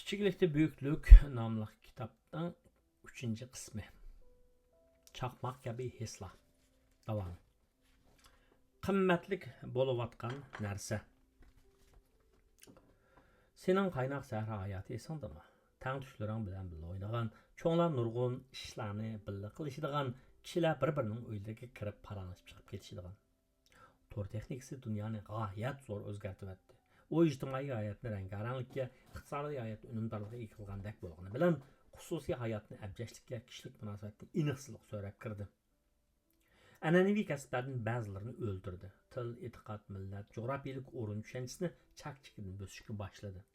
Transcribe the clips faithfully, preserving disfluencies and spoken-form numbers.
كىچىكلىكتە بۈيۈكلۈك ناملىق كىتابنىڭ ئۈچىنچى قىسمى. چاقماق كەبى ھېسلار. داۋامى. قىممەتلىك بولۇۋاتقان نەرسە. سېنىڭ قايناق سەھرا ھاياتى ئېسىڭدىمۇ؟ تەڭتۇشلىرىڭ بىلەن بىللە ئوينىغان، چوڭلار نۇرغۇن ئىشلارنى بىللە قىلىشىدىغان، كىشىلەر بىر-بىرىنىڭ ئۆيلىرىگە كىرىپ پاراڭلىشىپ چىقىپ كېتىشىدىغان. تور تېخنىكىسى دۇنيانى غايەت زور ئۆزگەرتىۋەتتى. ئۇ ئىجتىمائىي ھاياتنى رەڭگارەڭلىككە، ئىقتىسادىي ھاياتنى ئۈنۈمدارلىققا ئىگە قىلغاندەك بولغىنى بىلەن، خۇسۇسىي ھاياتنى ئەبجەشلىككە، كىشىلىك مۇناسىۋەتنى ئېنىقسىزلىققا سۆرەپ كىردى. ئەنئەنىۋى كەسىپلەردىن بەزىلىرىنى ئۆلتۈردى. تىل، ئېتىقاد، مىللەت، جۇغراپىيەلىك ئورۇن چۈشەنچىسىنى چاك-چېكىدىن بۆسۈشكە باشلىدى.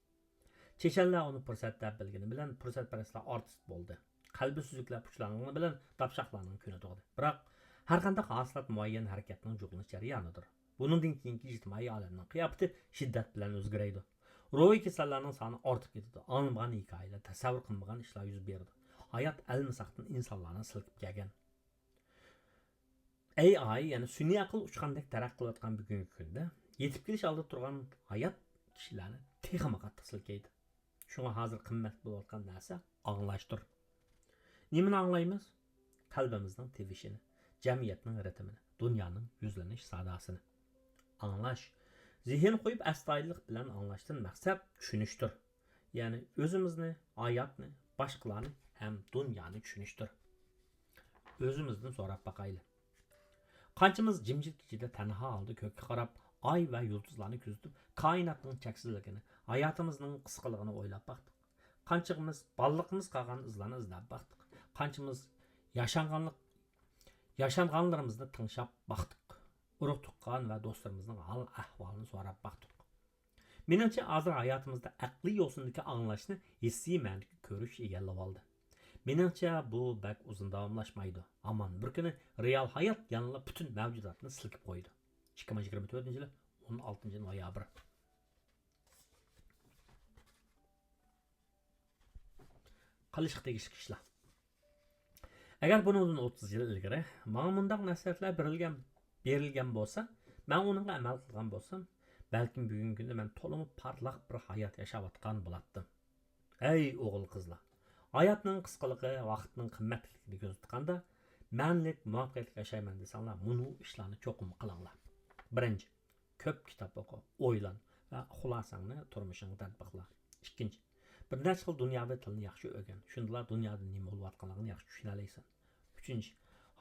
چېچەنلەر ئۇنى پۇرسەت دەپ بىلگىنى بىلەن پۇرسەتپەرەسلەر ئارتىست بولدى. قەلبى سۈزۈكلەر پۇچلانغىنى بىلەن داپشاقلارنىڭ كۈنى تۇغدى. بىراق، ھەرقانداق ھاسىلات مۇئەييەن ھەرىكەتنىڭ جۇغلىنىش جەريانىدۇر. بۇنىڭدىن كېيىنكى ئىجتىمائىي ئالەمنىڭ قىياپىتى شىددەت بىلەن ئۆزگىرەيدۇ. روھىي كېسەللەرنىڭ سانى ئارتىپ كېتىدۇ. ئاڭلىمىغان ھېكايىلەر، تەسەۋۋۇر قىلمىغان ئىشلار يۈز بېرىدۇ. ھايات ئەلمىساقتىن ئىنسانلارنى سىلكىپ كەلگەن. ئەي ئاي، يەنى سۈنئىي ئەقىل ئۇچقاندەك تەرەققىي قىلىۋاتقان بۈگۈنكى كۈندە، يېتىپ كېلىش ئالدىدا تۇرغان ھايات كىشىلەرنى تېخىمۇ قاتتىق سىلكەيدۇ. شۇڭا ھازىر قىممەت بولۇۋاتقان نەرسە ئاڭلاشتۇر. نېمىنى ئاڭلايمىز؟ قەلبىمىزنىڭ تىۋىشىنى، جەمئىيەتنىڭ رىتىمىنى، دۇنيانىڭ يۈزلىنىش ساداسىنى. ئاڭلاش. زېھىن قويۇپ، ئەستايىدىللىق بىلەن ئاڭلاشتىن مەقسەت چۈشىنىشتۇر. يەنى ئۆزىمىزنى، ھاياتنى، باشقىلارنى ھەم دۇنيانى چۈشىنىشتۇر. ئۆزىمىزدىن سوراپ باقايلى. قانچىمىز جىمجىت كېچىدە تەنھا ھالدا كۆككە قاراپ، ئاي ۋە يۇلتۇزلارنى كۆزىتىپ، كائىناتنىڭ چەكسىزلىكىنى، ھاياتىمىزنىڭ قىسقىلىقىنى ئويلاپ باقتۇق؟ قانچىمىز بالىلىقىمىز قالغان ئىزلارنى ئىزدەپ باقتۇق؟ قانچىمىز ياشانغانلىق، ياشانغانلىرىمىزنى تىڭشاپ باقتۇق؟ ئۇرۇق-تۇغقان ۋە دوستلىرىمىزنىڭ ھال-ئەھۋالىنى سوراپ باقتۇق؟ مېنىڭچە، ھازىر ھاياتىمىزدا ئەقلىي يوسۇندىكى ئاڭلاشنى ھېسسىي مەنىدىكى كۆرۈش ئىگىلىۋالدى. مېنىڭچە، بۇ بەك ئۇزۇن داۋاملاشمايدۇ. ھامان بىر كۈنى رېئال ھايات يەنىلا پۈتۈن مەۋجۇداتنى سىلكىپ قويىدۇ. ئىككى مىڭ يىگىرمە تۆتىنچى يىلى ئون ئالتىنچى نويابىر. قىلىشقا تېگىشلىك ئىشلار. ئەگەر بۇنىڭدىن ئوتتۇز يىل ئىلگىرى ماڭا مۇنداق نەسىھەتلەر بېرىلگەن، بېرىلگەن بولسا، مەن ئۇنىڭغا ئەمەل قىلغان بولسام، بەلكىم بۈگۈنكى كۈندە مەن تولىمۇ پارلاق بىر ھايات ياشاۋاتقان بولاتتىم. ئەي ئوغۇل-قىزلار! ھاياتنىڭ قىسقىلىقى، ۋاقىتنىڭ قىممەتلىكلىكىنى كۆزدە تۇتقاندا، مەنىلىك، مۇۋەپپەقىيەتلىك ياشايمەن دېسەڭلار، مۇنۇ ئىشلارنى چوقۇم قىلىڭلار. بىرىنچى، كۆپ كىتاب ئوقۇ، ئويلان ۋە خۇلاسەڭنى تۇرمۇشۇڭغا تەتبىقلا. ئىككىنچى، بىر نەچچە خىل دۇنياۋى تىلنى ياخشى ئۆگەن، شۇندىلا دۇنيادا نېمە بولۇۋاتقانلىقىنى ياخشى چۈشىنەلەيسەن. ئۈچىنچى،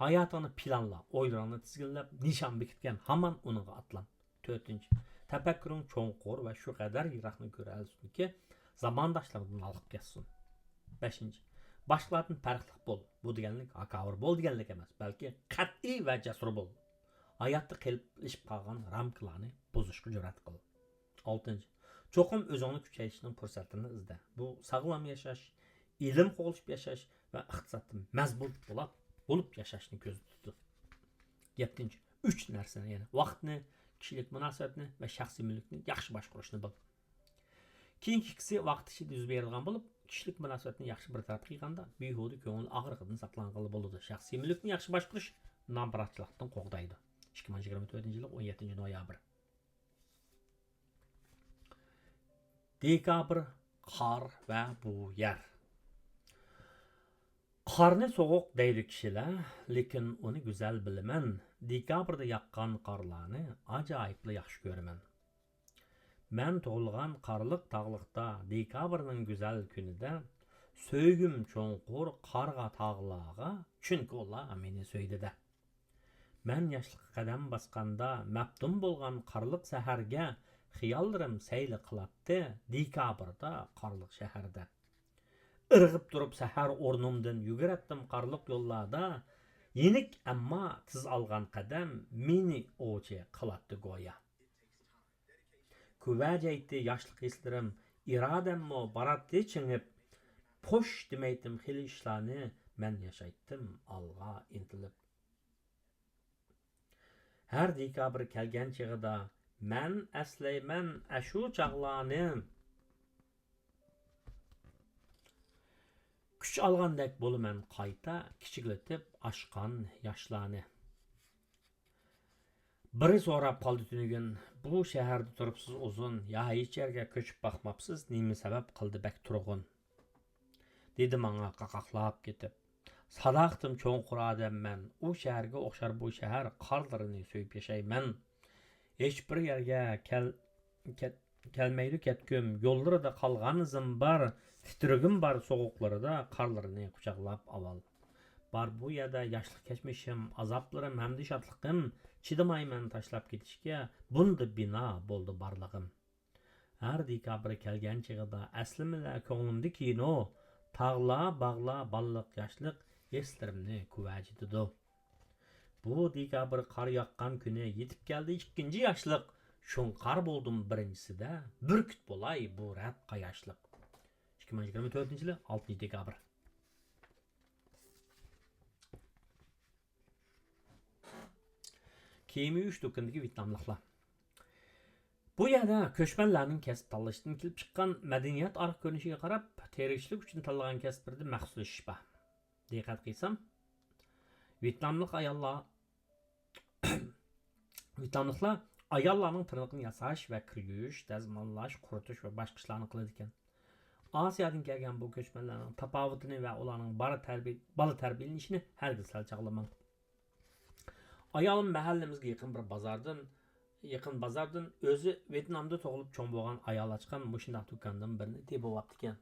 ھاياتىڭنى پىلانلا، ئويلىرىڭنى تىزگىنلەپ، نىشان بېكىتكەن ھامان ئۇنىڭغا ئاتلان. تۆتىنچى، تەپەككۇرۇڭ چوڭقۇر ۋە شۇ قەدەر يىراقنى كۆرەلىسۇنكى، زامانداشلىرىڭدىن ھالقىپ كەتسۇن. بەشىنچى، باشقىلاردىن پەرقلىق بول. بۇ دېگەنلىك ھاكاۋۇر بول دېگەنلىك ئەمەس، بەلكى قەتئىي ۋە جەسۇر بول. ھاياتتا قېلىپلىشىپ قالغان رامكىلارنى بۇزۇشقا جۈرئەت قىل. ئالتىنچى، چوقۇم ئۆزۈڭنى كۈچەيتىشنىڭ پۇرسەتلىرىنى ئىزدە. بۇ ساغلام ياشاش، ئىلىم قوغلىشىپ ياشاش ۋە ئىقتىسادتىن مەزمۇت بولۇپ، بولۇپ ياشاشنى كۆزدە تۇتىدۇ. يەتتىنچى، ئۈچ نەرسىنى، يەنى ۋاقىتنى، كىشىلىك مۇناسىۋەتنى ۋە شەخسىي مۈلۈكنى ياخشى باشقۇرۇشنى بىل. كېيىنكى ئىككىسى ۋاقىت ئىچىدە يۈز بېرىدىغان بولۇپ، كىشىلىك مۇناسىۋەتنى ياخشى بىر تەرەپكە قىلغاندا، بىھۇدە كۆڭۈل ئاغرىقىدىن ساقلانغىلى بولىدۇ. شەخسىي مۈلۈكنى ياخشى باشقۇرۇش ناپاراتچىلىقتىن قوغدايدۇ. ئىككى مىڭ يىگىرمە تۆتىنچى يىلى ئون يەتتىنچى نويابىر. دېكابىر، قار ۋە بۇ يەر. قارنى سوغۇق دەيدۇ كىشىلەر، لېكىن ئۇنى گۈزەل بىلىمەن. دېكابىردا ياغقان قارلارنى ئاجايىپلا ياخشى كۆرىمەن. مەن تۇغۇلغان قارلىق تاغلىقتا دېكابىرنىڭ گۈزەل كۈنىدە سۆيگۈم چوڭقۇر قارغا تاغلارغا، چۈنكى ئۇلار مېنى سۆيدى-دە. مەن ياشلىققا قەدەم باسقاندا، مەپتۇن بولغان قارلىق سەھەرگە خىياللىرىم سەيلە قىلاتتى دېكابىردا قارلىق شەھەردە. ئىرغىپ تۇرۇپ سەھەر ئورنۇمدىن يۈگۈرەتتىم قارلىق يوللاردا، يېنىك ئەمما تېز ئالغان قەدەم مېنى ئوۋچى قىلاتتى گويا. كۆۋەجەيتتى ياشلىق ھېسلىرىم، ئىرادەممۇ باراتتى چىڭىپ. پوش دېمەيتتىم خېلى ئىشلارنى، مەن ياشايتتىم ئالغا ئىنتىلىپ. ھەر دېكابىر كەلگەن چېغىدا، مەن ئەسلەيمەن ئەشۇ چاغلارنى. كۈچ ئالغاندەك بولىمەن قايتا، كىچىكلىتىپ ئاشقان ياشلارنى. بىرى سوراپ قالدى تۈنۈگۈن، بۇ شەھەردە تۇرۇپسىز ئۇزۇن، يا ھېچ يەرگە كۆچۈپ باقماپسىز، نېمە سەۋەب قىلدى بەك تۇرغۇن؟ دېدى ماڭا قاقاقلاپ كېتىپ. ساداقىتىم چوڭقۇر ئادەممەن، ئۇ شەھەرگە ئوخشار بۇ شەھەر، قارلىرىنى سۆيۈپ ياشايمەن. ھېچبىر يەرگە كەل-، كەت-، كەلمەيدۇ كەتكۈم، يوللىرىدا قالغان ئىزىم بار، تىترىگۈم بار سوغۇقلىرىدا، قارلىرىنى قۇچاقلاپ ئاۋال. بار بۇ يەردە ياشلىق كەچمىشىم، ئازابلىرىم ھەمدە شادلىقىم، چىدىمايمەن تاشلاپ كېتىشكە، بۇندا بىنا بولدى بارلىقىم. ھەر دېكابىر كەلگەن چېغىدا ئەسلىمىلەر كۆڭلۈمدە كىنو، تاغلار، باغلار، بالىلىق، ياشلىق ھېسلىرىمنى كۇۋاجىتىدۇ. بۇ دېكابىر قار ياغقان كۈنى يېتىپ كەلدى ئىككىنچى ياشلىق. شۇڭقار بولدۇم بىرىنچىسىدە، بۈركۈت بولاي بۇ رەت قاياشلىق. ئىككى مىڭ يىگىرمە تۆتىنچى يىلى ئالتىنچى دېكابىر. كىيىم يۇيۇش دۇكىنىدىكى ۋيېتناملىقلار. بۇ يەردە كۆچمەنلەرنىڭ كەسىپ تاللىشىدىن كېلىپ چىققان مەدەنىيەت ئارقا كۆرۈنۈشىگە قاراپ، تىرىكچىلىك ئۈچۈن تاللىغان كەسىپلىرىدە مەخسۇسلىشىش بار. دىققەت قىلسام، ۋيېتناملىق ئاياللار، ۋيېتناملىقلار ئاياللارنىڭ تىرنىقىنى ياساش ۋە كىر يۇيۇش، دەزماللاش، قۇرۇتۇش ۋە باشقا ئىشلارنى قىلىدىكەن. ئاسىيادىن كەلگەن بۇ كۆچمەنلەرنىڭ تاپاۋىتىنى ۋە ئۇلارنىڭ بالا تەربىي-، بالا تەربىيەلىنىشىنى ھەرگىز سەل چاغلىماڭ. ئايالىم مەھەللىمىزگە يېقىن بىر بازاردىن، يېقىن بازاردىن ئۆزى ۋيېتنامدا تۇغۇلۇپ چوڭ بولغان ئايالى ئاچقان مۇشۇنداق دۇكاندىن بىرنى تېپىۋاپتىكەن.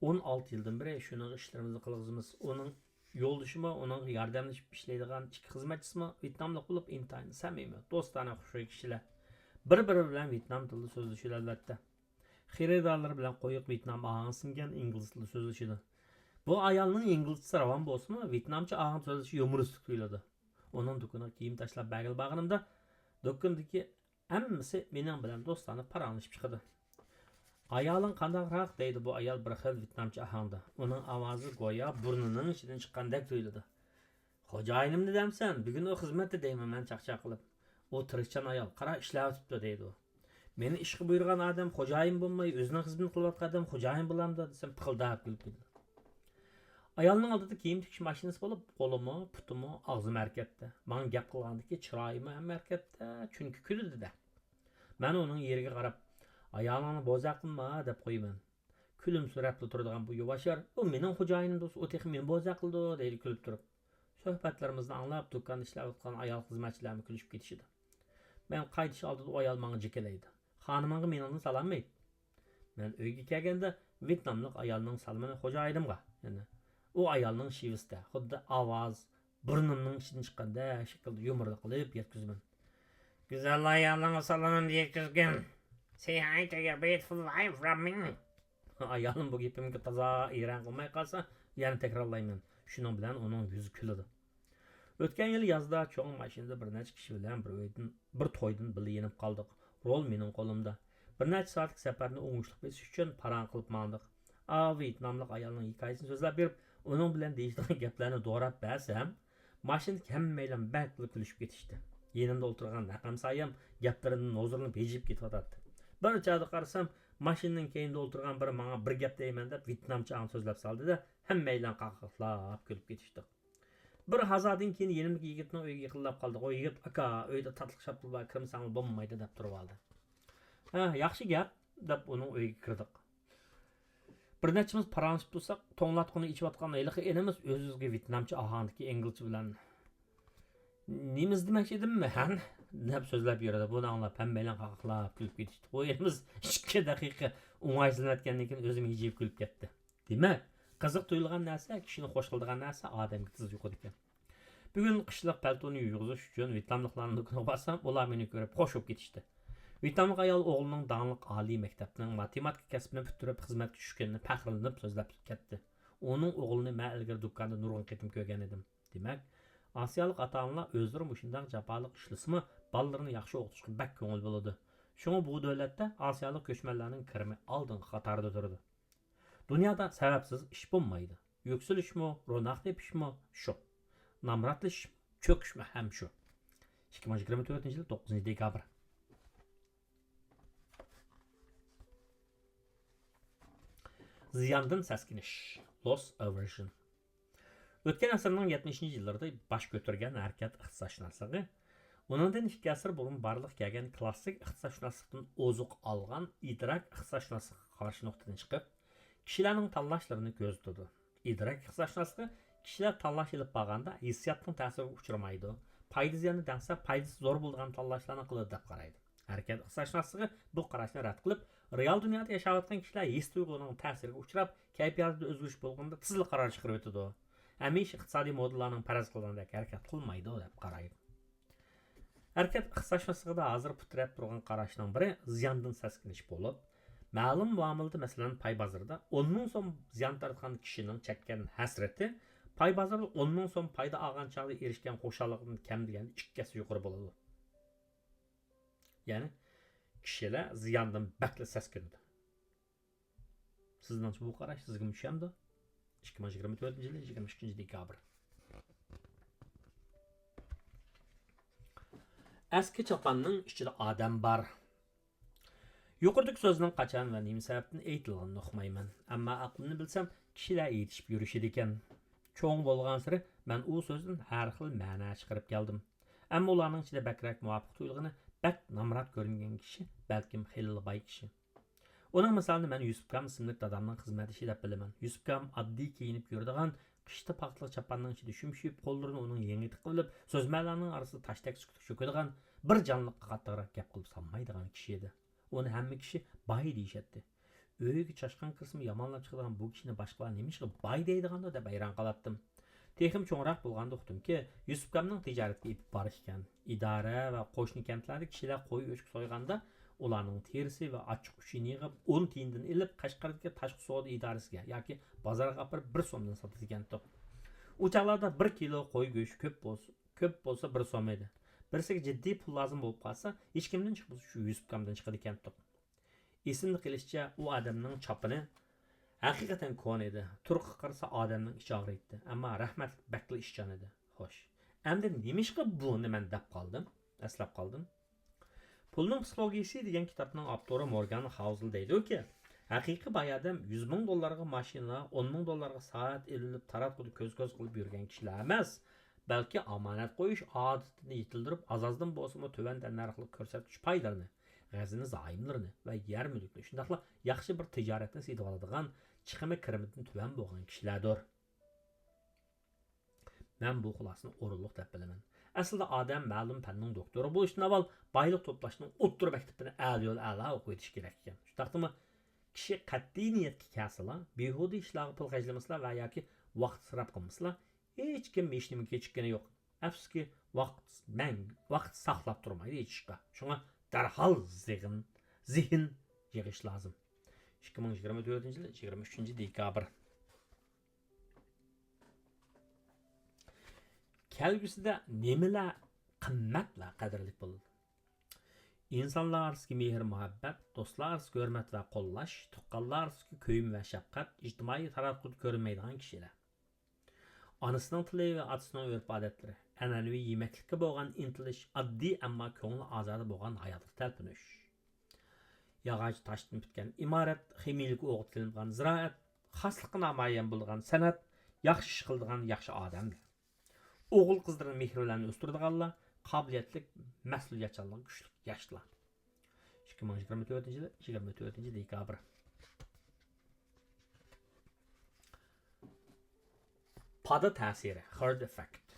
ئون ئالتە يىلدىن بېرى شۇنىڭ ئىشلىرىمىزنى قىلغۇزىمىز. ئۇنىڭ يولدىشىمۇ، ئۇنىڭغا ياردەملىشىپ ئىشلەيدىغان ئىككى خىزمەتچىسىمۇ ۋيېتناملىق بولۇپ، ئىنتايىن سەمىمىي، دوستانە، خۇشخۇي كىشىلەر. بىر-بىرى بىلەن ۋيېتنام تىلىدا سۆزلىشىدۇ، ئەلۋەتتە. خېرىدارلىرى بىلەن قويۇق ۋيېتنام ئاھاڭى سىڭگەن ئىنگلىز تىلىدا سۆزلىشىدۇ. بۇ ئايالنىڭ ئىنگلىزچىسى راۋان بولسىمۇ، ۋيېتنامچە ئاھاڭدا سۆزلىشى يۇمۇرىستىك تۇيۇلىدۇ. ئۇنىڭ دۇكىنىغا كىيىم تاشلاپ بەرگىلى بارغىنىمدا، دۇكىنىدىكى ھەممىسى مېنىڭ بىلەن دوستانە پاراڭلىشىپ چىقىدۇ. «ئايالىڭ قانداقراق؟» دەيدۇ بۇ ئايال بىر خىل ۋيېتنامچە ئاھاڭدا. ئۇنىڭ ئاۋازى گويا بۇرنىنىڭ ئىچىدىن چىققاندەك تۇيۇلىدۇ. «خوجايىنىمنى دەمسەن؟ بۈگۈن ئۇ خىزمەتتە» دەيمەن مەن چاقچاق قىلىپ. ئۇ تىرىشچان ئايال، «قارا، ئىشلەۋېتىپتۇ» دەيدۇ. مېنى ئىشقا بۇيرۇغان ئادەم خوجايىن بولماي، ئۆزىنىڭ خىزمىتىنى قىلىۋاتقان ئادەم خوجايىن بولامدۇ دېسەم، پىخىلداپ كۈلۈپ كېتىدۇ. ئايالنىڭ ئالدىدا كىيىم تىكىش ماشىنىسى بولۇپ، قولىمۇ، پۇتىمۇ، ئاغزىمۇ ھەرىكەتتە. ماڭا گەپ قىلغاندىكى چىرايىمۇ ھەم ھەرىكەتتە، چۈنكى كۈلىدۇ-دە. مەن ئۇنىڭ يېرىگە قاراپ، «ئايالىڭنى بوزەك قىلما» دەپ قويىمەن. كۈلۈمسىرەپلا تۇرىدىغان بۇ يۇۋاشيار، «ئۇ مېنىڭ خوجايىنىم تۇرسا، ئۇ تېخى مېنى بوزەك قىلىدۇ» دەيدۇ كۈلۈپ تۇرۇپ. سۆھبەتلىرىمىزنى ئاڭلاپ، دۇكاندا ئىشلەۋاتقان ئايال خىزمەتچىلەرمۇ كۈلۈشۈپ كېتىشىدۇ. مەن قايتىش ئالدىدا ئۇ ئايال ماڭا جېكىلەيدۇ. «خانىمىڭغا مېنىڭدىن سالام ئېيت.» مەن ئۆيگە كەلگەندە، ۋيېتناملىق ئايالنىڭ سالىمىنى خوجايىنىمغا، يەنى ئۇ ئايالنىڭ شېۋىسىدە، خۇددى ئاۋاز بۇرنۇمنىڭ ئىچىدىن چىققاندەك شەكىلدە يۇمۇرلۇق قىلىپ يەتكۈزىمەن. «گۈزەل ئايالىڭغا سالىمىمنى يەتكۈزگىن. Say hi to your beautiful wife from me.» ئايالىم بۇ گېپىمگە تازا ھەيران قالماي قالسا، يەنە تەكرارلايمەن. شۇنىڭ بىلەن ئۇنىڭ يۈزى كۈلىدۇ. ئۆتكەن يىل يازدا چوڭ ماشىنىدا بىر نەچچە كىشى بىلەن بىر ئۆيدىن، بىر تويدىن بىللە يېنىپ قالدۇق. رول مېنىڭ قولۇمدا. بىر نەچچە سائەتلىك سەپەرنى ئوڭۇشلۇق بېسىش ئۈچۈن پاراڭ قىلىپ ماڭدۇق. ئاۋۇ ۋيېتناملىق ئايالنىڭ ھېكايىسىنى سۆزلەپ بېرىپ، ئۇنىڭ بىلەن دېيىشىدىغان گەپلەرنى دوراپ بەرسەم، ماشىنىدىكى ھەممەيلەن بەكلا كۈلۈشۈپ كېتىشتى. يېنىمدا ئولتۇرغان ھەمسايەم گەپلىرىمدىن ھۇزۇرلىنىپ ھىجىيىپ كېتىۋاتاتتى. بىر چاغدا قارىسام، ماشىنىنىڭ كەينىدە ئولتۇرغان بىرى ماڭا بىر گەپ دەيمەن دەپ ۋيېتنامچە ئاڭ سۆزلەپ سالدى-دە، ھەممەيلەن قاقاقلاپ كۈلۈپ كېتىشتۇق. بىر ھازادىن كېيىن يېنىمدىكى يىگىتنىڭ ئۆيىگە يېقىنلاپ قالدۇق. ئۇ يىگىت، «ئاكا، ئۆيدە تاتلىق شاپتۇل بار، كىرمىسەڭلار بولمايدۇ» دەپ تۇرۇۋالدى. «ھە، ياخشى گەپ» دەپ ئۇنىڭ ئۆيىگە كىردۇق. بىر نەچچىمىز پاراڭلىشىپ تۇرساق، توڭلاتقۇنى ئىچىۋاتقان ھېلىقى ئىنىمىز ئۆز-ئۆزىگە ۋيېتنامچە ئاھاڭدىكى ئىنگلىزچە بىلەن، «نېمىز دېمەكچى ئىدىم مەن؟» دەپ سۆزلەپ يۈرىدۇ. بۇنى ئاڭلاپ ھەممەيلەن قاقاقلاپ كۈلۈپ كېتىشتى. بۇ ئىنىمىز ئىككى دەقىقە ئوڭايسىزلىنىۋەتكەندىن كېيىن ئۆزىمۇ ھىجىيىپ كۈلۈپ كەتتى. دېمەك، قىزىق تۇيۇلغان نەرسە، كىشىنى خوش قىلىدىغان نەرسە ئادەمگە تېز يۇقىدىكەن. بۈگۈن قىشلىق پەلتونى يۇيغۇزۇش ئۈچۈن ۋيېتناملىقلارنىڭ دۇكىنىغا بارسام، ئۇلار مېنى كۆرۈپ خوش بولۇپ كېتىشتى. ۋيېتناملىق ئايال ئوغلىنىڭ داڭلىق ئالىي مەكتەپنىڭ ماتېماتىكا كەسپىنى پۈتتۈرۈپ خىزمەتكە چۈشكىنىنى پەخىرلىنىپ سۆزلەپ كەتتى. ئۇنىڭ ئوغلىنى مەن ئىلگىرى دۇكاندا نۇرغۇن قېتىم كۆرگەن ئىدىم. دېمەك، ئاسىيالىق ئاتا-ئانىلار ئۆزلىرى مۇشۇنداق جاپالىق ئىشلىسىمۇ، بالىلىرىنى ياخشى ئوقۇتۇشقا بەك كۆڭۈل بۆلىدۇ. شۇڭا بۇ دۆلەتتە ئاسىيالىق كۆچمەنلەرنىڭ كىرىمى ئالدىنقى قاتاردا تۇرىدۇ. دۇنيادا سەۋەبسىز ئىش بولمايدۇ. يۈكسىلىشمۇ، روناق تېپىشمۇ شۇ. نامراتلىشىش، چۆكۈشمۇ ھەم شۇ. ئىككى مىڭ يىگىرمە تۆتىنچى يىل توققۇزىنچى دېكابىر. زىياندىن سەسكىنىش. Loss aversion. ئۆتكەن ئەسىرنىڭ يەتمىشىنچى يىللىرىدا باش كۆتۈرگەن ھەرىكەت ئىقتىسادشۇناسلىقى، ئۇنىڭدىن ئىككى ئەسىر بۇرۇن بارلىققا كەلگەن كلاسسىك ئىقتىسادشۇناسلىقتىن ئوزۇق ئالغان ئىدراك ئىقتىسادشۇناسلىقىغا قارشى نۇقتىدىن چىقىپ، كىشىلەرنىڭ تاللاشلىرىنى كۆزىتىدۇ. ئىدراك ئىقتىسادشۇناسلىقى كىشىلەر تاللاش ئېلىپ بارغاندا ھېسسىياتنىڭ تەسىرىگە ئۇچرىمايدۇ. پايدا زىياننى دەڭسەپ، پايدىسى زور بولىدىغان تاللاشلارنى قىلىدۇ دەپ قارايدۇ. ھەرىكەت ئىقتىسادشۇناسلىقى بۇ قاراشنى رەت قىلىپ، رېئال دۇنيادا ياشاۋاتقان كىشىلەر ھېس تۇيغۇلىرىنىڭ تەسىرىگە ئۇچراپ، كەيپىياتىدا ئۆزگىرىش بولغاندا تېزلا قارار چىقىرىۋېتىدۇ. ھەممە ئىش ئىقتىسادىي مودېللارنىڭ پەرەز قىلغىنىدەك ھەرىكەت قىلمايدۇ دەپ قارايدۇ. ھەرىكەت ئىقتىسادشۇناسلىقىدا ھازىر پۇت تىرەپ تۇرغان قاراشنىڭ بىرى زىياندىن سەسكىنىش بولۇپ، مەلۇم مۇئامىلىدە، مەسىلەن، پاي بازىرىدا ئون مىڭ سوم زىيان تارتقان كىشىنىڭ چەككەن ھەسرىتى پاي بازىرىدا ئون مىڭ سوم پايدا ئالغان چاغدا ئېرىشكەن خۇشاللىقىدىن كەم دېگەندە ئىككى ھەسسە يۇقىرى بولىدۇ. يەنى كىشىلەر زىياندىن بەكلا سەسكىنىدۇ. سىزنىڭچە بۇ قاراش سىزگىمۇ چۈشەمدۇ؟ ئىككى مىڭ يىگىرمە تۆتىنچى يىلى يىگىرمە ئۈچىنچى دېكابىر. ئەسكى چاپاننىڭ ئىچىدە ئادەم بار. يۇقىرىدىكى سۆزنىڭ قاچان ۋە نېمە سەۋەبتىن ئېيتىلغىنىنى ئۇقمايمەن. ئەمما ئەقلىمنى بىلسەم، كىشىلەر ئېيتىشىپ يۈرۈشىدىكەن. چوڭ بولغانسېرى مەن ئۇ سۆزدىن ھەر خىل مەنە چىقىرىپ كەلدىم. ئەمما ئۇلارنىڭ ئىچىدە بەكرەك مۇۋاپىق تۇيۇلغىنى، بەك نامرات كۆرۈنگەن كىشى، بەلكىم خېلىلا باي كىشى. ئۇنىڭ مىسالىنى مەن يۈسۈپكام ئىسىملىك دادامنىڭ خىزمەتدىشى دەپ بىلىمەن. يۈسۈپكام ئاددىي كىيىنىپ يۈرىدىغان، قىشتا پاختىلىق چاپاننىڭ ئىچىدە شۈمشىيىپ، قوللىرىنى ئۇنىڭ يېڭى تىقىۋېلىپ، سۆزمەنلەرنىڭ ئارىسىدا تاشتەك سۈكۈتكە چۆكىدىغان، بىر جانلىققا قاتتىقراق گەپ قىلىپ سالمايدىغان كىشى ئىدى. ئۇنى ھەممە كىشى باي دېيىشەتتى. ئۆيگە چاشقان كىرسىمۇ يامانلاپ چىقىدىغان بۇ كىشىنى باشقىلار نېمىشقا باي دەيدىغاندۇ دەپ ھەيران قالاتتىم. تېخىمۇ چوڭراق بولغاندا ئۇقتۇمكى، يۈسۈپكامنىڭ تىجارەتكە ئېلىپ بارىدىكەن. ئىدارە ۋە قوشنا كەنتلەردە كىشىلەر قوي ئۆچكە سويغاندا، ئۇلارنىڭ تېرىسى ۋە ئاچچىق ئۈچىنى يىغىپ، ئون تىيىندىن ئېلىپ، قەشقەردىكى تاشقى سودا ئىدارىسىگە ياكى بازارغا ئاپىرىپ، بىر سومدىن ساتىدىكەنتۇق. ئۇ چاغلاردا بىر كىلو قوي گۆشى كۆپ بولسا، كۆپ بولسا بىر سوم ئىدى. بىرسىگە جىددىي پۇل لازىم بولۇپ قالسا، ھېچكىمدىن چىقمىسا، شۇ يۈسۈپكامدىن چىقىدىكەنتۇق. ئېسىمدە قېلىشىچە، ئۇ ئادەمنىڭ چاپىنى ھەقىقەتەن كونا ئىدى. تۇرقىغا قارىسا ئادەمنىڭ ئىچى ئاغرىيتتى. ئەمما رەھمەتلىك بەكلا ئىشچان ئىدى. خوش. ئەمدى نېمىشقا بۇنى مەن دەپ قالدىم؟ ئەسلەپ قالدىم. پۇلنىڭ پسىخولوگىيىسى دېگەن كىتابنىڭ ئاپتورى مورگان خاۋزېل دەيدۇكى، ھەقىقىي باي ئادەم يۈز مىڭ دوللارغا ماشىنا، ئون مىڭ دوللارغا سائەت ئېلىۋېلىپ، تاراتقۇدا كۆز-كۆز قىلىپ يۈرگەن كىشىلەر ئەمەس، بەلكى ئامانەت قويۇش ئادىتىنى يېتىلدۈرۈپ، ئاز-ئازدىن بولسىمۇ تۆۋەن تەننەرخلىك كۆرسەتكۈچ پايلىرىنى، غەزنە زايوملىرىنى ۋە يەر مۈلۈكنى، شۇنداقلا ياخشى بىر تىجارەتنى سېتىۋالىدىغان، چىقىمى كىرىمىدىن تۆۋەن بولغان كىشىلەردۇر. مەن بۇ خۇلاسىنى ئورۇنلۇق دەپ بىلىمەن. ئەسلىدە ئادەم مەلۇم پەننىڭ دوكتورى بولۇشتىن ئاۋۋال بايلىق توپلاشنىڭ ئوتتۇرا مەكتىپىنى ئەلىيول ئەلا ئوقۇۋېتىش كېرەك ئىكەن. شۇنداقتىمۇ؟ كىشى قەتئىي نىيەتكە كەلسىلا، بىھۇدە ئىشلارغا پۇل خەجلىمىسىلا ۋە ياكى ۋاقىت ئىسراپ قىلمىسىلا، ھېچكىم ھېچنېمە كېچىككىنى يوق. ئەپسۇسكى، ۋاقىت مەڭ-، ۋاقىت ساقلاپ تۇرمايدۇ ھېچ ئىشقا. شۇڭا دەرھال زېغىن، زېھىن يىغىش لازىم. ئىككى مىڭ يىگىرمە تۆتىنچى يىل يىگىرمە ئۈچىنچى دېكابىر. كەلگۈسىدە نېمىلەر قىممەت ۋە قەدىرلىك بولىدۇ؟ ئىنسانلار ئارىسىدىكى مېھىر-مۇھەببەت، دوستلار ئارىسىدىكى ھۆرمەت ۋە قوللاش، تۇغقانلار ئارىسىدىكى كۆيۈم ۋە شەپقەت، ئىجتىمائىي تاراتقۇدا كۆرۈنمەيدىغان كىشىلەر. ئانىسىنىڭ تىلى ۋە ئاتىسىنىڭ ئۆرپ-ئادەتلىرى، ئەنئەنىۋى يېمەكلىككە بولغان ئىنتىلىش، ئاددىي، ئەمما كۆڭلى ئازادە بولغان ھاياتقا تەلپۈنۈش. ياغاچ تاشتىن پۈتكەن ئىمارەت، خىمىيىلىك ئوغۇت سېلىنغان زىرائەت، خاسلىقى نامايان بولىدىغان سەنئەت، ياخشى ئىش قىلىدىغان ياخشى ئادەملەر. ئوغۇل-قىزلىرىنى مېھرى بىلەن ئۆستۈرىدىغانلار، قابىلىيەتلىك، مەسئۇلىيەتچانلىقى كۈچلۈك ياشلار. ئىككى مىڭ يىگىرمە تۆتىنچى يىلى يىگىرمە تۆتىنچى دېكابىر. پادا تەسىرى، herd effect.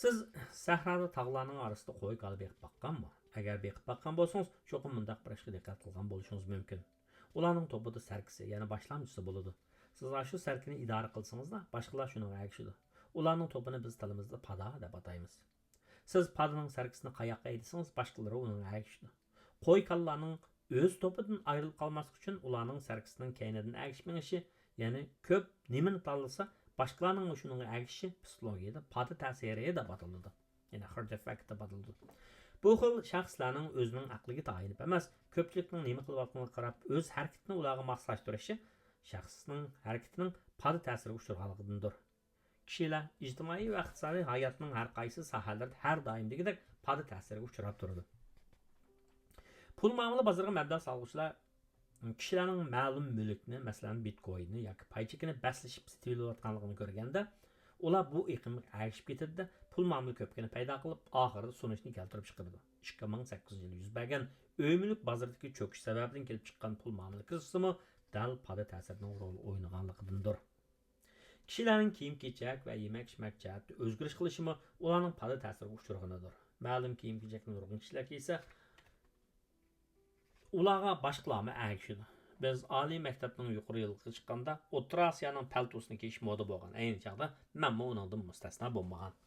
سىز سەھرادا تاغلارنىڭ ئارىسىدا قوي-كالا بېقىپ باققانمۇ؟ ئەگەر بېقىپ باققان بولسىڭىز، چوقۇم مۇنداق بىر ئىشقا دىققەت قىلغان بولۇشىڭىز مۇمكىن. ئۇلارنىڭ توپىدا سەركىسى، يەنى باشلامچىسى بولىدۇ. سىز ئاشۇ سەركىنى ئىدارە قىلسىڭىزلا، باشقىلار شۇنىڭغا ئەگىشىدۇ. ئۇلارنىڭ توپىنى بىز تىلىمىزدا پادا دەپ ئاتايمىز. سىز پادىنىڭ سەركىسىنى قاياققا ھەيدىسىڭىز، باشقىلىرى ئۇنىڭغا ئەگىشىدۇ. قوي-كالىلارنىڭ ئۆز توپىدىن ئايرىلىپ قالماسلىقى ئۈچۈن ئۇلارنىڭ سەركىسىنىڭ كەينىدىن ئەگىشىپ مېڭىشى، يەنى كۆپ نېمىنى تاللىسا، باشقىلارنىڭمۇ شۇنىڭغا ئەگىشىشى پسىخولوگىيەدە پادا تەسىرى دەپ ئاتىلىدۇ. يەنى herd effect دەپ ئاتىلىدۇ. بۇ خىل شەخسلەرنىڭ ئۆزىنىڭ ئەقلىگە تايىنىپ ئەمەس، كۆپچىلىكنىڭ نېمە قىلىۋاتقىنىغا قاراپ ئۆز ھەرىكىتىنى ئۇلارغا ماسلاشتۇرۇشى شەخسنىڭ ھەرىكىتىنىڭ پادا تەسىرىگە ئۇچرىغانلىقىدىندۇر. كىشىلەر ئىجتىمائىي ۋە ئىقتىسادىي ھاياتنىڭ ھەر قايسى ساھەلىرىدە ھەر دائىمدىكىدەك پادا تەسىرىگە ئۇچراپ تۇرىدۇ. پۇل مۇئامىلە بازىرىغا مەبلەغ سالغۇچىلار كىشىلەرنىڭ مەلۇم مۈلۈكنى، مەسىلەن، بىتكويننى ياكى پاي چېكىنى بەسلىشىپ سېتىۋېلىۋاتقانلىقىنى كۆرگەندە، ئۇلار بۇ ئېقىمغا ئەگىشىپ كېتىدۇ، پۇل مۇئامىلە كۆپۈكىنى پەيدا قىلىپ، ئاخىرىدا سۇنۇشنى كەلتۈرۈپ چىقىرىدۇ. ئىككى مىڭ سەككىزىنچى يىلى يۈز بەرگەن ئۆي مۈلۈك بازىرىدىكى چۆكۈش سەۋەبىدىن كېلىپ چىققان پۇل مۇئامىلە كىرىزىسىمۇ دەل پادا تەسىرىنىڭ رول ئوينىغانلىقىدىندۇر. كىشىلەرنىڭ كىيىم-كېچەك ۋە يېمەك-ئىچمەك جەھەتتە ئۆزگىرىش قىلىشىمۇ ئۇلارنىڭ پادا تەسىرىگە ئۇچرىغىنىدۇر. مەلۇم كىيىم-كېچەكنى نۇرغۇن كىشىلەر كىيسە، ئۇلارغا باشقىلارمۇ ئەگىشىدۇ. بىز ئالىي مەكتەپنىڭ يۇقىرى يىللىقىغا چىققاندا، ئوتتۇرا ئاسىيانىڭ پەلتوسىنى كىيىش مودا بولغان. ئەينى چاغدا مەنمۇ ئۇنىڭدىن مۇستەسنا بولمىغان.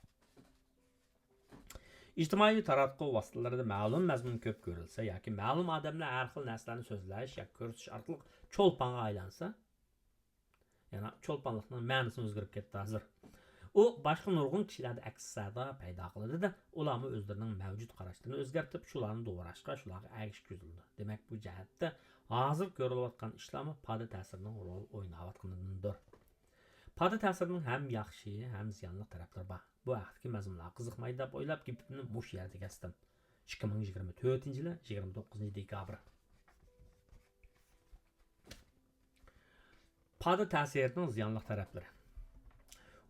ئىجتىمائىي تاراتقۇ ۋاسىتىلىرىدە مەلۇم مەزمۇن كۆپ كۆرۈلسە ياكى مەلۇم ئادەملەر ھەر خىل نەرسىلەرنى سۆزلەش ياكى كۆرسىتىش ئارقىلىق چولپانغا ئايلانسا، يەنى چولپانلىقنىڭ مەنىسى ئۆزگىرىپ كەتتى ھازىر. ئۇ باشقا نۇرغۇن كىشىلەردە ئەكس تەسىر پەيدا قىلىدۇ-دە، ئۇلارمۇ ئۆزلىرىنىڭ مەۋجۇت قاراشلىرىنى ئۆزگەرتىپ، شۇلارنى دوغراشقا، شۇلارغا ئەگىشىپ كۆزلىنىدۇ. دېمەك، بۇ جەھەتتە ھازىر كۆرۈلۈۋاتقان ئىشلارمۇ پادا تەسىرىنىڭ رول ئويناۋاتقىنىدىندۇر. پادا تەسىرىنىڭ ھەم ياخشى، ھەم زىيانلىق تەرەپلىرى بار. بۇ ھەقتىكى مەزمۇنلارغا قىزىقماي دەپ ئويلاپ، گېپىمنى مۇشۇ يەردە كەستىم. ئىككى مىڭ يىگىرمە تۆتىنچى يىلى يىگىرمە توققۇزىنچى دېكابىر. پادا تەسىرىنىڭ زىيانلىق تەرەپلىرى.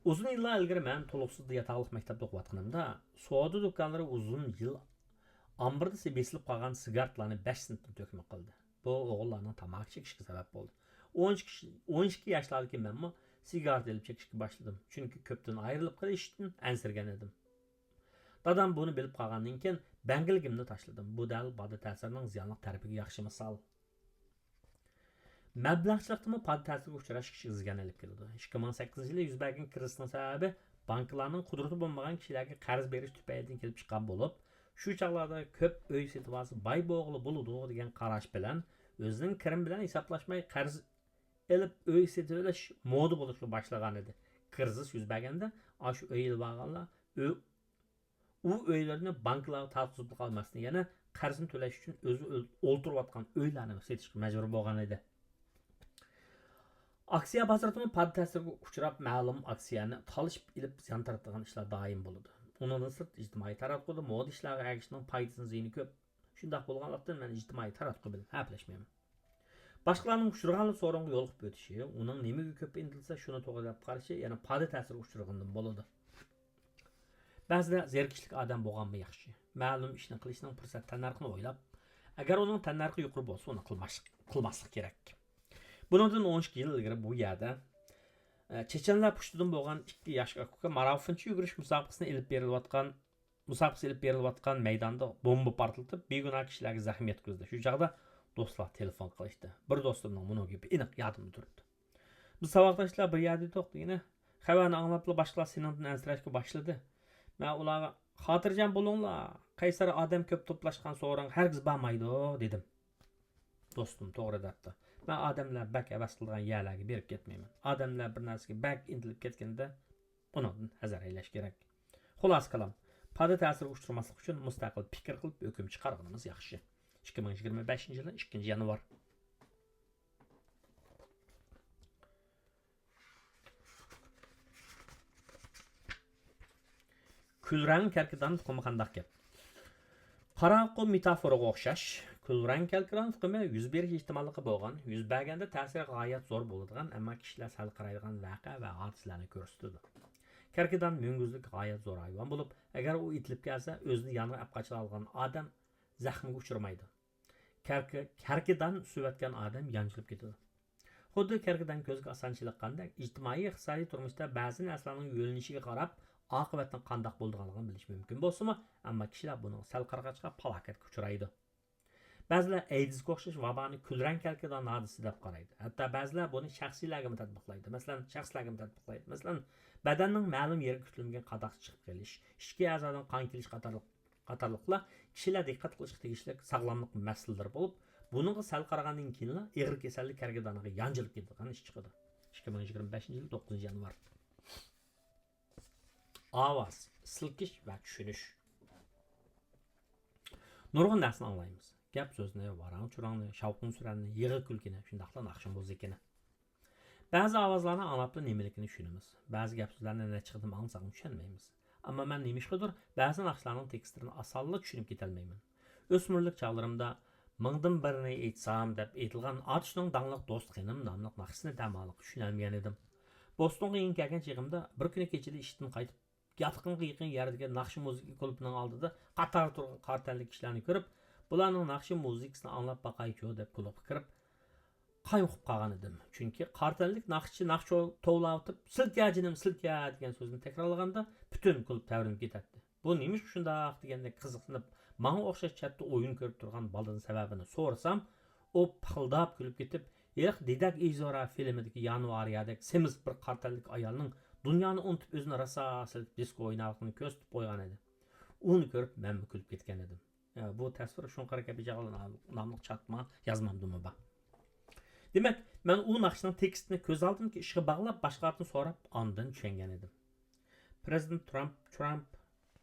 ئۇزۇن يىللار ئىلگىرى مەن تولۇقسىز ياتاقلىق مەكتەپتە ئوقۇۋاتقىنىمدا، سودا دۇكانلىرى ئۇزۇن يىل ئامبىردا بېسىلىپ قالغان سىگارتلارنى بەش سېنتتىن تۆكمە قىلدى. بۇ ئوغۇللارنىڭ تاماكا چېكىشىگە سەۋەب بولدى. ئون ئىككى، ئون ئىككى ياشلاردىكى مەنمۇ سىگارت ئېلىپ چېكىشكە باشلىدىم، چۈنكى كۆپتىن ئايرىلىپ قېلىشتىن ئەنسىرىگەن ئىدىم. دادام بۇنى بىلىپ قالغاندىن كېيىن، بەڭگىلىكىمنى تاشلىدىم. بۇ دەل پادا تەسىرىنىڭ زىيانلىق تەرىپىگە ياخشى مىسال. مەبلەغچىلىكتىمۇ پادا تەسىرىگە ئۇچراش كىشىگە زىيان ئېلىپ كېلىدۇ. ئىككى مىڭ سەككىزىنچى يىلى يۈز بەرگەن كىرىزىسنىڭ سەۋەبى بانكىلارنىڭ قۇدرىتى بولمىغان كىشىلەرگە قەرز بېرىش تۈپەيلىدىن كېلىپ چىققان بولۇپ، شۇ چاغلاردا كۆپ ئۆي سېتىۋالسا باي بولغىلى بولىدۇ دېگەن قاراش بىلەن ئۆزىنىڭ كىرىمى بىلەن ھېسابلاشماي قەرز ئېلىپ ئۆي سېتىۋېلىش مودا بولۇشقا باشلىغانىدى. كىرىزىس يۈز بەرگەندە ئاشۇ ئۆي ئېلىۋالغانلار ئۆ-، ئۇ ئۆيلىرىنى بانكىلارغا تارتقۇزۇپلا قالماستىن، يەنە قەرزنى تۆلەش ئۈچۈن ئۆزى ئۆل-، ئولتۇرۇۋاتقان ئۆيلەرنى سېتىشقا مەجبۇر بولغانىدى. ئاكسىيە بازىرىدىمۇ پادا تەسىرىگە ئۇچراپ، مەلۇم ئاكسىيەنى تالىشىپ ئېلىپ زىيان تارتىدىغان ئىشلار دائىم بولىدۇ. ئۇنىڭدىن سىرت، ئىجتىمائىي تاراتقۇدا مودا ئىشلارغا ئەگىشىشنىڭ پايدىسىنى زىيىنى كۆپ. شۇنداق بولغانلىقتىن، مەن ئىجتىمائىي تاراتقۇ بىلەن ھەپىلەشمەيمەن. باشقىلارنىڭ ئۇچرىغانلا سورۇنغا يولۇقۇپ ئۆتۈشى، ئۇنىڭ نېمىگە كۆپ ئىنتىلسا، شۇنى توغرا دەپ قارىشى يەنە پادا تەسىرىگە ئۇچرىغىنىدىن بولىدۇ. بەزىدە زېرىكىشلىك ئادەم بولغانمۇ ياخشى. مەلۇم ئىشنى قىلىشنىڭ پۇرسەت تەننەرخىنى ئويلاپ، ئەگەر ئۇنىڭ تەننەرخى يۇقىرى بولسا، ئۇنى قىلماش-، قىلماسلىق كېرەك. بۇنىڭدىن ئون ئىككى يىل ئىلگىرى بۇ يەردە، ئە، چېچەنلەر پۇشتىدىن بولغان ئىككى ياش ئاكا-ئۇكا مارافونچە يۈگۈرۈش مۇسابىقىسىنى ئېلىپ بېرىلىۋاتقان، مۇسابىقىسى ئېلىپ بېرىلىۋاتقان مەيداندا بومبا پارتلىتىپ، بىگۇناھ كىشىلەرگە زەخمى يەتكۈزدى. شۇ چاغدا دوستلار تېلېفون قىلىشتى. بىر دوستۇمنىڭ مۇنۇ گېپى ئېنىق يادىمدا تۇرۇپتۇ. بىز ساۋاقداشلار بىر يەردە ئىدۇق دېگىنى، خەۋەرنى ئاڭلاپلا باشقىلار سېنىڭدىن ئەنسىرەشكە باشلىدى. مەن ئۇلارغا، خاتىرجەم بولۇڭلار، قەيسەر ئادەم كۆپ توپلاشقان سورۇنغا ھەرگىز بارمايدۇ، دېدىم. دوستۇم توغرا دەپتۇ. مەن ئادەملەر بەك ھەۋەس قىلىدىغان يەرلەرگە بېرىپ كەتمەيمەن. ئادەملەر بىر نەرسىگە بەك ئىنتىلىپ كەتكەندە، ئۇنىڭدىن ھەزەر ھەيلەش كېرەك. خۇلاسە كالام، پادا تەسىرىگە ئۇچرىماسلىق ئۈچۈن مۇستەقىل پىكىر قىلىپ ھۆكۈم چىقارغىنىمىز ياخشى. ئىككى مىڭ يىگىرمە بەشىنچى يىلى ئىككىنچى يانۋار. كۈلرەڭ كەركىدان ئۇقۇمى قانداق گەپ؟ قاراڭغۇ مېتافورىغا ئوخشاش، كۈلرەڭ كەركىدان ئۇقۇمى يۈز بېرىش ئېھتىماللىقى بولغان، يۈز بەرگەندە تەسىرى غايەت زور بولىدىغان، ئەمما كىشىلەر سەل قارايدىغان ۋەقە ۋە ھادىسىلەرنى كۆرسىتىدۇ. كەركىدان مۈڭگۈزلۈك غايەت زور ھايۋان بولۇپ، ئەگەر ئۇ ئېتىلىپ كەلسە، ئۆزىنى يانغا ئەپ قاچىلالىغان ئادەم زەخمىگە ئۇچرىمايدۇ. كەركە-، كەركىدان سۈۋەتكەن ئادەم يانچىلىپ كېتىدۇ. خۇددى كەركىدان كۆزگە ئاسان چېلىققاندەك، ئىجتىمائىي ئىقتىسادىي تۇرمۇشتا بەزى نەرسىلەرنىڭ يۆنىلىشىگە قاراپ، ئاقىۋەتنىڭ قانداق بولىدىغانلىقىنى بىلىش مۇمكىن بولسىمۇ، ئەمما كىشىلەر بۇنىڭغا سەل قارىغاچقا پالاكەتكە ئۇچرايدۇ. بەزىلەر ئەيدىزگە ئوخشاش ۋابانى كۈلرەڭ كەركىدان ھادىسىسى دەپ قارايدۇ. ھەتتا بەزىلەر بۇنى شەخسىيلەرگىمۇ تەتبىقلايدۇ. مەسىلەن، شەخسلەرگىمۇ تەتبىقلايدۇ. مەسىلەن، بەدەننىڭ مەلۇم يېرىگە كۈتۈلمىگەن قاداق چىقىپ قېلىش، ئىچكى ئەزادىن قان كېلىش قاتارلىق قاتارلىقلار كىشىلەر دىققەت قىلىشقا تېگىشلىك ساغلاملىق مەسىلىلىرى بولۇپ، بۇنىڭغا سەل قارىغاندىن كېيىنلا ئېغىر كېسەللىك كەركىدانىغا يانچىلىپ كېتىدىغان ئىش چىقىدۇ. ئىككى مىڭ يىگىرمە بەشىنچى يىل توققۇزىنچى يانۋار. ئاۋاز، سىلكىش ۋە چۈشىنىش. نۇرغۇن نەرسىنى ئاڭلايمىز. گەپ-سۆزنى، ۋاراڭ-چۇرۇڭنى، شاۋقۇن-سۈرەننى، يىغا-كۈلكىنى، شۇنداقلا ناخشا مۇزىكىنى. بەزى ئاۋازلارنى ئاڭلاپلا نېمىلىكىنى چۈشىنىمىز. بەزى گەپ-سۆزلەرنى نەچچە قېتىم ئاڭلىساقمۇ چۈشەنمەيمىز. ئەمما مەن نېمىشقىدۇر بەزى ناخشىلارنىڭ تېكىستلىرىنى ئاسانلا چۈشىنىپ كېتەلمەيمەن. ئۆسمۈرلۈك چاغلىرىمدا مىڭدىن بىرىنى ئېيتسام دەپ ئېيتىلغان ئاتۇشنىڭ داڭلىق دوستخېنىم ناملىق ناخشىسىنى دەماللىق چۈشىنەلمىگەن ئىدىم. بوستونغا يېڭى كەلگەن چېغىمدا بىر كۈنى كېچىدە ئىشتىن قايتىپ، ياتىقىمغا يېقىن يەردىكى ناخشا مۇزىكا كۇلۇبىنىڭ ئالدىدا قاتاردا تۇرغان قارا تەنلىك كىشىلەرنى كۆرۈپ، بۇلارنىڭ ناخشا مۇزىكىسىنى ئاڭلاپ باقايچۇ دەپ كۇلۇبقا كىرىپ، قايمۇقۇپ قالغان ئىدىم. چۈنكى قارا تەنلىك ناخشىچى ناخشا توۋلاۋېتىپ، سىلكە جېنىم سىلكە دېگەن سۆزنى تەكرارلىغاندا، پۈتۈن كۇلۇب تەۋرىنىپ كېتەتتى. بۇ نېمىشقا شۇنداق دېگەندەك قىزىقسىنىپ، ماڭا ئوخشاش چەتتە ئويۇن كۆرۈپ تۇرغان بالىدىن سەۋەبىنى سورىسام، ئۇ پىخىلداپ كۈلۈپ كېتىپ، ھېلىقى دېدەك ئىزورا فىلىمىدىكى يانۋاريادەك سېمىز بىر قارا تەنلىك ئايالنىڭ دۇنيانى ئۇنتۇپ ئۆزىنى راسا سېلىپ دىسكو ئويناۋاتقىنىنى كۆرسىتىپ قويغان ئىدى. ئۇنى كۆرۈپ مەنمۇ كۈلۈپ كەتكەن ئىدىم. بۇ تەسۋىر شۇڭقار كەبى جاغلىنا ناملىق چاتما يازمامدىمۇ بار. دېمەك، مەن ئۇ ناخشىنىڭ تېكىستىنى كۆز ئالدىمدىكى ئىشقا باغلاپ، باشقىلاردىن سوراپ، ئاندىن چۈشەنگەن ئىدىم. پىرېزىدېنت ترامپ، ترامپ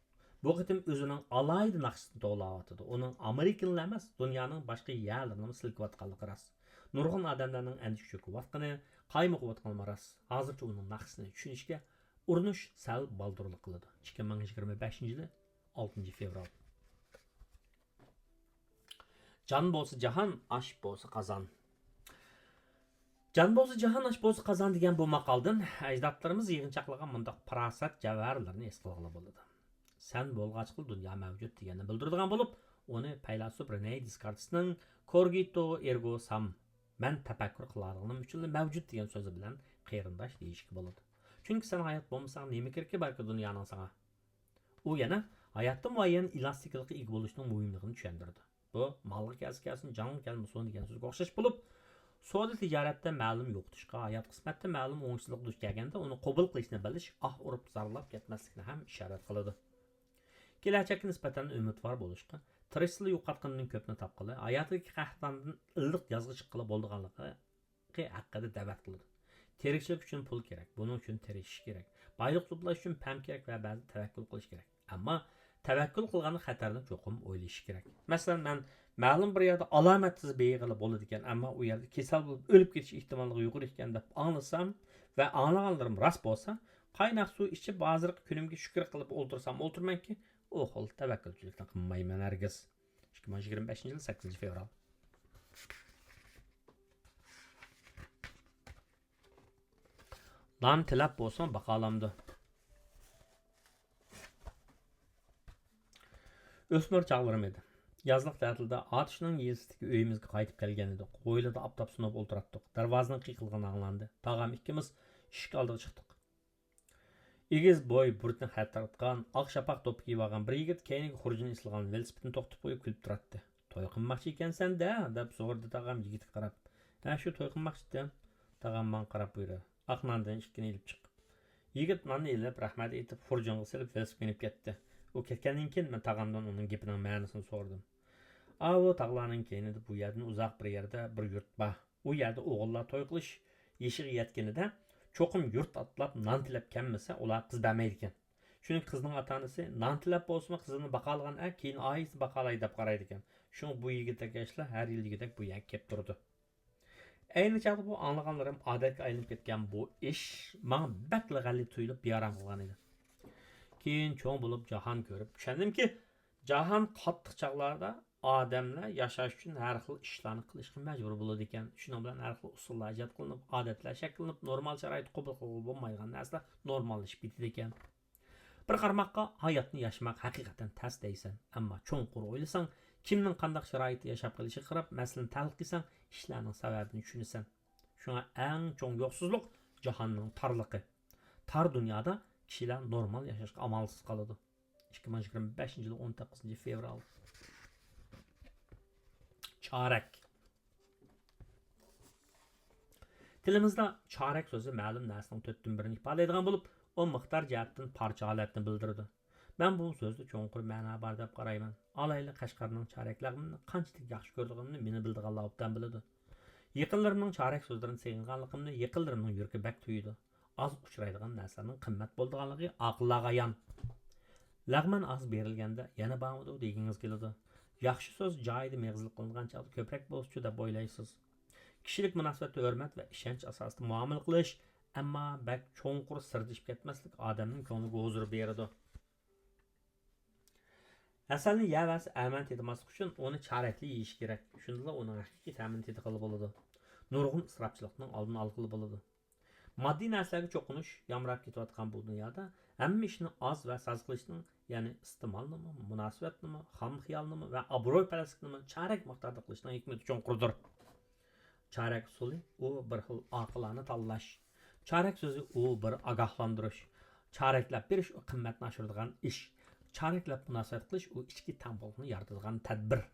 بۇ قېتىم ئۆزىنىڭ ئالاھىدە ناخشىسىنى توۋلاۋاتىدۇ. ئۇنىڭ ئامېرىكىنىلا ئەمەس، دۇنيانىڭ باشقا يەرلىرىنىمۇ سىلكىۋاتقانلىقى راست. نۇرغۇن ئادەملەرنىڭ ئەندىشە چۆكۈۋاتقىنى، قايمۇقۇۋاتقىنىمۇ راست. ھازىرچە ئۇنىڭ ناخشىسىنى چۈشىنىشكە ئۇرۇنۇش سەل بالدۇرلۇق قىلىدۇ. ئىككى مىڭ يىگىرمە بەشىنچى يىلى، ئالتىنچى فېۋرال. جان بولسا جاھان، ئاش بولسا قازان. جان بولسا جاھان، ئاش بولسا قازان دېگەن بۇ ماقالدىن ئەجدادلىرىمىز يىغىنچاقلىغان مۇنداق پاراسەت جەۋھەرلىرىنى ھېس قىلغىلى بولىدۇ. سەن بولغاچقىلا دۇنيا مەۋجۇت دېگەننى بىلدۈرىدىغان بولۇپ، ئۇنى پەيلاسوپ رېنې دېسكارتېسنىڭ كوگىتو ئېرگو سام، مەن تەپەككۇر قىلالىغىنىم ئۈچۈنلا مەۋجۇت دېگەن سۆزى بىلەن قېرىنداش دېيىشكە بولىدۇ. چۈنكى سەن ھايات بولمىساڭ، نېمە كېرىكى باركى دۇنيانىڭ ساڭا؟ ئۇ يەنە ھاياتتا مۇئەييەن ئېلاستىكىلىققا ئىگە بولۇشنىڭ مۇھىملىقىنى چۈشەندۈرىدۇ. بۇ مالغا كەلسە كەلسۇن، جانغا كەلمىسۇن دېگەن سۆزگە ئوخشاش بولۇپ، سودا تىجارەتتە مەلۇم يوقىتىشقا، ھايات قىسمەتتە مەلۇم ئوڭۇشسىزلىققا دۇچ كەلگەندە ئۇنى قوبۇل قىلىشنى بىلىش، ئاھ ئۇرۇپ زارلاپ كەتمەسلىكنى ھەم ئىشارەت قىلىدۇ. كېلەچەككە نىسبەتەن ئۈمىدۋار بولۇشقا، تىرىشسىلا يوقاتقىنىدىن كۆپنى تاپقىلى، ھاياتىدىكى قەھرىماندىن ئىللىق يازغا چىققىلى بولىدىغانلىقى ھەققىدە دەۋەت قىلىدۇ. تىرىكچىلىك ئۈچۈن پۇل كېرەك، بۇنىڭ ئۈچۈن تىرىشىش كېرەك. بايلىق توپلاش ئۈچۈن پەم كېرەك ۋە بەزىدە تەۋەككۈل قىلىش كېرەك. ئەمما تەۋەككۈل قىلغاندا خەتەرنى چوقۇم ئويلىشىش كېرەك. مەسىلەن، مەن مەلۇم بىر يەردە ئالامەتسىز بېيىغىلى بولىدىكەن، ئەمما ئۇ يەردە كېسەل بولۇپ ئۆلۈپ كېتىش ئېھتىماللىقى يۇقىرى ئىكەن دەپ ئاڭلىسام ۋە ئاڭلىغانلىرىم راست بولسا، قايناق سۇ ئىچىپ، ھازىرقى كۈنۈمگە شۈكۈر قىلىپ ئولتۇرسام ئولتۇرىمەنكى، ئۇ خىل تەۋەككۈلچىلىكنى قىلمايمەن ھەرگىز. ئىككى مىڭ يىگىرمە بەشىنچى يىل، سەككىزىنچى فېۋرال. نان تىلەپ بولسىمۇ باقالامدۇ؟ ئۆسمۈر چاغلىرىم ئىدى. يازلىق تەتىلدە ئاتۇشنىڭ يېزىسىدىكى ئۆيىمىزگە قايتىپ كەلگەن ئىدۇق. ھويلىدا ئاپتاپ سۇنۇپ ئولتۇراتتۇق. دەرۋازىنىڭ قېقىلغىنى ئاڭلاندى. تاغام ئىككىمىز ئىشىك ئالدىغا چىقتۇق. ئېگىز بوي، بۇرۇتىنى خەت تارتقان، ئاق شاپاق دوپپا كىيىۋالغان بىر يىگىت كەينىگە خۇرجۇنى ئېسىلغان ۋېلىسىپىتىنى توختىتىپ قويۇپ كۈلۈپ تۇراتتى. «توي قىلماقچى ئىكەنسەن-دە؟» دەپ سورىدى تاغام يىگىتكە قاراپ. «ھە، شۇ توي قىلماقچى ئىدىم.» تاغام ماڭا قاراپ بۇيرۇدى. «ئاق ناندىن ئىككىنى ئېلىپ چىق.» يىگىت ناننى ئېلىپ، رەھمەت ئېيتىپ، خۇرجۇنغا سېلىپ، ۋېلىسىپىتكە مىنىپ كەتتى. ئۇ كەتكەندىن كېيىن، مەن تاغامدىن ئۇنىڭ گېپىنىڭ مەنىسىنى سورىدىم. ئاۋۇ تاغلارنىڭ كەينىدە بۇ يەردىن ئۇزاق بىر يەردە بىر يۇرت بار. ئۇ يەردە ئوغۇللار توي قىلىش يېشىغا يەتكىنىدە، چوقۇم يۇرت ئاتلاپ نان تىلەپ كەلمىسە، ئۇلار قىز بەرمەيدىكەن. چۈنكى قىزنىڭ ئاتا-ئانىسى نان تىلەپ بولسىمۇ، قىزىنى باقالىغان ئەر كېيىن ئائىلىسىنى باقالاي دەپ قارايدىكەن. شۇڭا بۇ يىگىتەك ياشلار ھەر يىلدىكىدەك بۇ يەرگە كېلىپ تۇرىدۇ. ئەينى چاغدا بۇ ئاڭلىغانلىرىم ئادەتكە ئايلىنىپ كەتكەن بۇ ئىش ماڭا بەكلا غەلىتە تۇيۇلۇپ، بىئارام قىلغان ئىدى. كېيىن چوڭ بولۇپ، جاھان كۆرۈپ چۈشەندىمكى، جاھان قاتتىق چاغلاردا ئادەملەر ياشاش ئۈچۈن ھەر خىل ئىشلارنى قىلىشقا مەجبۇر بولىدىكەن. شۇنىڭ بىلەن ھەر خىل ئۇسۇللار ئىجاد قىلىنىپ، ئادەتلەر شەكىللىنىپ، نورمال شارائىتتا قوبۇل قىلغىلى بولمايدىغان نەرسىلەر نورماللىشىپ كېتىدىكەن. بىر قارىماققا، ھاياتنى ياشىماق ھەقىقەتەن تەس دەيسەن، ئەمما چوڭقۇر ئويلىساڭ، كىمنىڭ قانداق شارائىتتا ياشاپ قېلىشىغا قاراپ مەسىلىنى تەھلىل قىلساڭ، ئىشلارنىڭ سەۋەبىنى چۈشىنىسەن. شۇڭا ئەڭ چوڭ يوقسۇزلۇق جاھاننىڭ تارلىقى. تار دۇنيادا كىشىلەر نورمال ياشاشقا ئامالسىز قالىدۇ. ئىككى مىڭ يىگىرمە بەشىنچى يىل، ئون توققۇزىنچى فېۋرال. چارەك. تىلىمىزدا چارەك سۆزى مەلۇم نەرسىنىڭ تۆتتىن بىرىنى ئىپادىلەيدىغان بولۇپ، ئۇ مىقدار جەھەتتىن پارچە ھالەتنى بىلدۈرىدۇ. مەن بۇ سۆزدە چوڭقۇر مەنا بار دەپ قارايمەن. ئالايلى، قەشقەرنىڭ چارەك لەغمىنىنى قانچىلىك ياخشى كۆرىدىغىنىمنى مېنى بىلىدىغانلار ئوبدان بىلىدۇ. يېقىنلىرىمنىڭ چارەك سۆزلىرىنى سېغىنغانلىقىمنى يېقىنلىرىمنىڭ يۈرىكى بەك تۇيىدۇ. ئاز ئۇچرايدىغان نەرسىلەرنىڭ قىممەت بولىدىغانلىقى ئاقىللارغا ئايان. لەغمەن ئاز بېرىلگەندە يەنە بارمىدۇ دېگىڭىز كېلىدۇ. ياخشى سۆز جايىدا مېغىزلىق قىلىنغان چاغدا كۆپرەك بولسىچۇ دەپ ئويلايسىز. كىشىلىك مۇناسىۋەتتە ھۆرمەت ۋە ئىشەنچ ئاساسىدا مۇئامىلە قىلىش، ئەمما بەك چوڭقۇر سىردىشىپ كەتمەسلىك ئادەمنىڭ كۆڭلىگە ھۇزۇر بېرىدۇ. ھەسەلنى يەۋەرسە ئەمەن تېتىماسلىق ئۈچۈن ئۇنى چارەكلى يېيىش كېرەك. شۇندىلا ئۇنىڭ ھەقىقىي تەمىنى تېتىغىلى بولىدۇ. نۇرغۇن ئىسراپچىلىقنىڭ ئالدىنى ئالغىلى بولىدۇ. ماددىي نەرسىلەرگە چوقۇنۇش يامراپ كېتىۋاتقان بۇ دۇنيادا ھەممە ئىشنى ئاز ۋە ساز قىلىشنىڭ، يەنى ئىستېمالنىمۇ، مۇناسىۋەتنىمۇ، خام خىيالنىمۇ ۋە ئابرويپەرەسلىكنىمۇ چارەك مىقداردا قىلىشنىڭ ھېكمىتى چوڭقۇردۇر. چارەك ئۇسۇلى، ئۇ بىر خىل ئاقىلانە تاللاش. چارەك سۆزى، ئۇ بىر ئاگاھلاندۇرۇش. چارەكلەپ بېرىش، ئۇ قىممەتنى ئاشۇرىدىغان ئىش. چارەكلەپ مۇناسىۋەت قىلىش، ئۇ ئىچكى تەڭپۇڭلۇقنى يارىتىدىغان تەدبىر.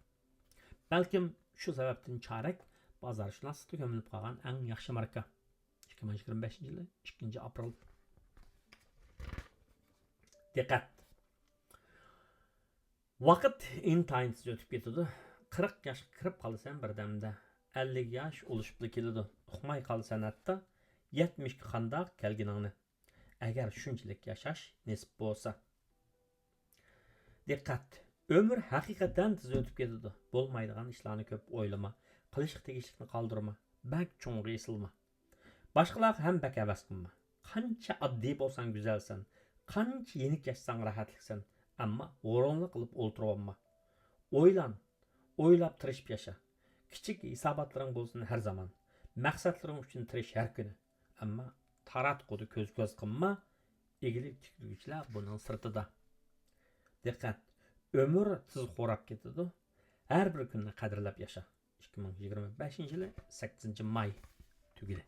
بەلكىم شۇ سەۋەبتىن چارەك بازارشۇناسلىقتا كۆمۈلۈپ قالغان ئەڭ ياخشى ماركا. ئىككى مىڭ يىگىرمە بەشىنچى يىلى ئىككىنچى ئاپرېل. دىققەت! ۋاقىت ئىنتايىن تېز ئۆتۈپ كېتىدۇ. قىرىق ياشقا كىرىپ قالىسەن بىردەمدە. ئەللىك ياش ئۇلىشىپلا كېلىدۇ. ئۇقماي قالىسەن ھەتتا يەتمىشكە قانداق كەلگىنىڭنى. ئەگەر شۇنچىلىك ياشاش نېسىپ بولسا. دىققەت! ئۆمۈر ھەقىقەتەن تېز ئۆتۈپ كېتىدۇ. بولمايدىغان ئىشلارنى كۆپ ئويلىما. قىلىشقا تېگىشلىكنى قالدۇرما. بەك چوڭغا ئېسىلما. باشقىلارغا ھەم بەك ھەۋەس قىلما. قانچە ئاددىي بولساڭ گۈزەلسەن، قانچە يېنىك ياشىساڭ راھەتلىكسەن، ئەمما ھۇرۇنلۇق قىلىپ ئولتۇرۇۋالما. ئويلان، ئويلاپ تىرىشىپ ياشا. كىچىك ھېساباتلىرىڭ بولسۇن ھەر زامان. مەقسەتلىرىڭ ئۈچۈن تىرىش ھەر كۈنى. ئەمما تاراتقۇدا كۆز-كۆز قىلما، ئىگىلىك تىكلىگۈچىلەر بۇنىڭ سىرتىدا. دىققەت! ئۆمۈر تېز خوراپ كېتىدۇ. ھەر بىر كۈننى قەدىرلەپ ياشا. ئىككى مىڭ يىگىرمە بەشىنچى يىلى سەككىزىنچى ماي تۈگىدى.